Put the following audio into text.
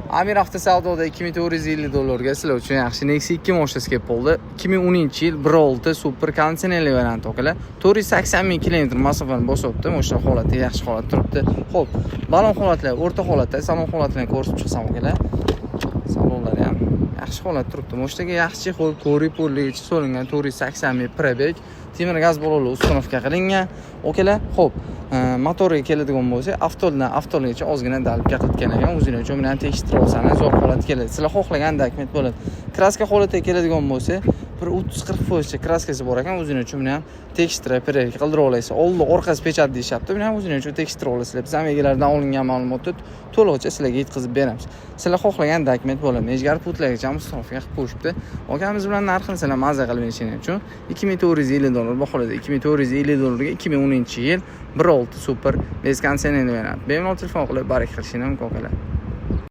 Amir Avtosavdoda 2450 dollarga sizlar uchun yaxshi Nexia 2 mashinasi kelib qoldi. 2010-yil, 1.6 super, konditsionerli variant, akalar. 480 ming kilometr masofani bosyapti. Mashina holati yaxshi holat turibdi. Xo'p, balon holatlar o'rta holatda, salon holatini ko'rsatib chiqsam, akalar. Salonlari ham yaxshi holat turibdi. Mashinaga yaxshi чехол, ko'rik pulligicha solingan, 480 ming пробег, temir gaz ballonlar установка qilingan. Akalar, xo'p, motoriga keladigan bo'lsak, avtoldan avtolgacha ozgina долбка qilgan ekan. O'zinglar uchun buni ham tekshirib olsangiz, zo'r holat keladi. Sizlar xohlagan dokument bo'ladi. Краска holatiga keladigan bo'lsa, bir 30-40 foizcha краска si bor ekan. O'zinglar uchun buni ham tekshirib, проверка qildirib olasiz. Oldi orqasi печать deyishyapti. Buni ham o'zinglar uchun tekshirib olasizlar. Biz ham egalaridan olingan ma'lumotni to'lig'icha sizlarga yetkazib beramiz. Sizlar xohlagan dokument bo'ladi. Nechgar putlargacha ham установка qilib qo'yishibdi. Akamiz bilan narxini sizlar maza qilib berishing uchun 2450 dollar baholadi. 2450 dollarga 2010-yil, 1.6 super, без konditsioner variant. Bemalol telefon qilib baraka qilishingiz mumkin, akalar.